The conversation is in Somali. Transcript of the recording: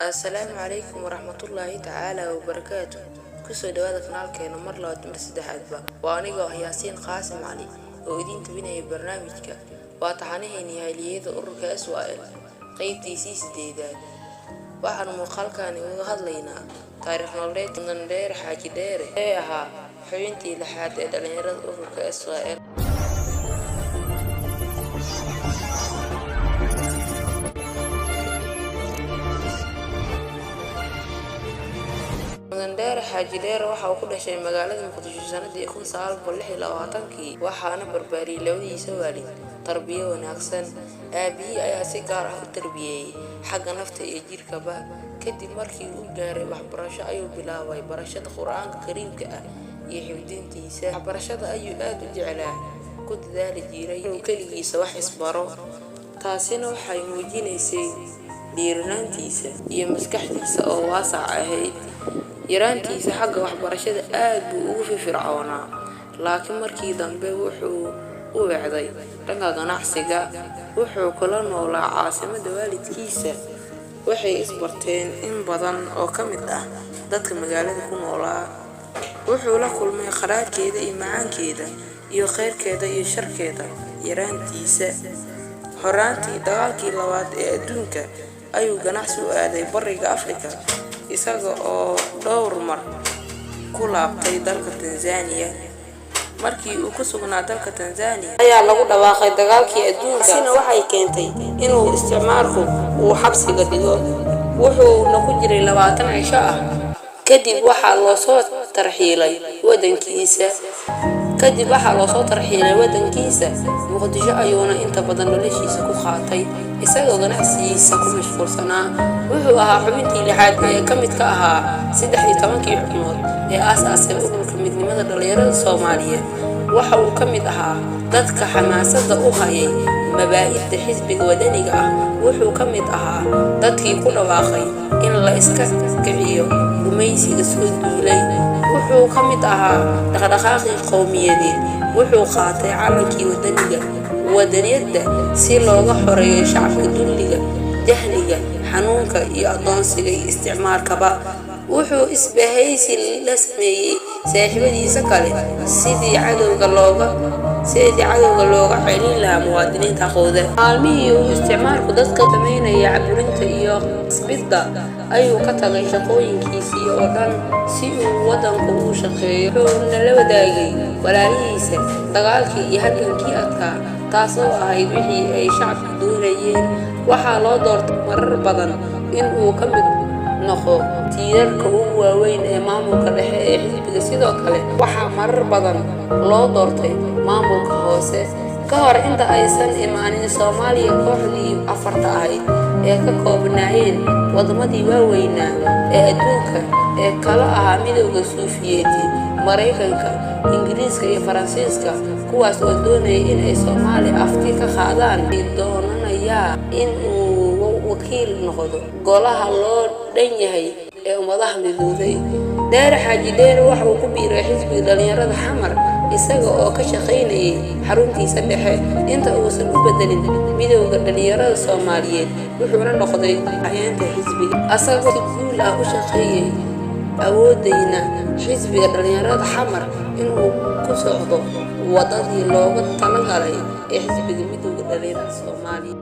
Assalaamu calaykum waraxmatullaahi tacaala wabarakaatu. Kusoo dhawaada kanaalkeena mar labaad, mar saddexaadba. Waa anigoo ah Yaasiin Qaasim Cali oo idiin tabinaya barnaamijka. Waa taxanaheeni hayliyada ururka SYL, qeybtiisii sideedaad. Waxaanu muuqaalkani uga hadlaynaa taariikh nololeed Mudan Dheere Xaaji Dheere ee ahaa xubintii lixaad ee dhalinyarada ururka SYL. Mudan Dheere Xaaji Dheere waxa uu ku dhashay magaalada Muqdisho sanadii 1926kii, waxaana barbaariyey labadiisa waalid tarbiyo wanaagsan. Aabihii ayaa si gaar ah u tarbiyeeyey xagga nafta iyo jirkaba. Kadib markii uu gaaray waxbarasho ayuu bilaabay barashada Qur-aanka Kariimka ah iyo xifdintiisa. Waxbarashada ayuu aad u jeclaa, ku dadaali jiray inuu keligiisa wax isbaro, taasina waxay muujinaysay dhiiranaantiisa iyo maskaxdiisa oo waasac ahayd. Yaraantiisa xagga waxbarashada aad buu ugu firfircoonaa, laakiin markii dambe wuxuu u weecday dhanka ganacsiga. Wuxuu kula noolaa caasimadda waalidkiisa. Waxay isbarteen in badan oo ka mid ah dadka magaalada ku noolaa. Wuxuu la kulmay kharaadkeeda iyo macaankeeda iyo khayrkeeda iyo sharkeeda yaraantiisa. Horaantii dagaalkii labaad ee adduunka ayuu ganacsi u aaday bariga Afrika, isaga oo dhowr mar ku laabtay dalka Tanzania. Markii uu ku sugnaa dalka Tanzania ayaa lagu dhawaaqay dagaalkii adduunka, taasina waxay keentay inuu isticmaalku uu xabsiga dhigo. Wuxuuna ku jiray 20 cisho ah. Kadib waxaa loosoo tarxiilay wadankiisa. Kadib waxaa loosoo tarxiilay wadankiisa Muqdisho ayuuna inta badan noloshiisa ku qaatay, isagoo ganacsigiisa ku mashquulsanaa. Wuxuu ahaa xubintii lixaad ee ka mid ka ahaa 13kii xubnood ee aasaasay ururka midnimada dhalinyarada Soomaaliyeed. Waxa uu ka mid ahaa dadka xamaasadda u hayay mabaa'idda xisbiga wadaniga ah. Wuxuu ka mid ahaa dadkii ku dhawaaqay in la iska kiciyo gumaysiga soo duulay. Wuxuu ka mid ahaa dhaqdhaqaaqii qowmiyadeed. Wuxuu qaatay calankii wadaniga wadaniyadda si looga xoreeyo shacabka dulliga, jahliga, xanuunka iyo addoonsiga iyo isticmaalkaba. Wuxuu isbahaysi la sameeyey saaxiibadiisa kale sidii cadowga looga celin lahaa muwaadiniinta xaqooda. Maalmihii uu isticmaalku dadka sameynaya caburinta iyo qasbidda ayuu ka tagay shaqooyinkiisii oo dhan si uu wadanku ugu shaqeeyo. Wuxuuna la wadaagay walaalihiisa dagaalkii iyo halgankii adkaa, taasoo ahayd wixii ay shacabku doonayeen. Waxaa loo doortay marar badan in uu ka mid noqo tiirarka ugu waaweyn ee maamulka dhexe ee xisbiga. Sidoo kale waxaa marar badan loo doortay maamulka hoose. Ka hor inta aysan imaanin Soomaaliya kooxdii afarta ahayd ee ka koobnaayeen wadamadii waaweynaa ee adduunka ee kala ahaa Midowda Suufiyeeti, Maraykanka, Ingiriiska iyo Faransiiska, kuwaas oo doonayay in ay Soomaaliya afti ka qaadaan, doonanayaa in uu wakiil noqdo golaha loo dhan yahay ee ummadaha midoobay. Dheere Xaaji Dheere waxa uu ku biiray xisbiga dhalinyarada Xamar isaga oo ka shaqaynayay xaruntiisa dhexe inta uusan u bedelin midowda dhalinyarada Soomaaliyeed. Wuxuuna noqday hayeenta xisbiga, asagoo si guul ah u shaqeeyay, awoodayna xisbiga dhalinyarada Xamar inuu ku socdo wadadii looga talagalay ee xisbiga midowda dhalinyarada Soomaaliya.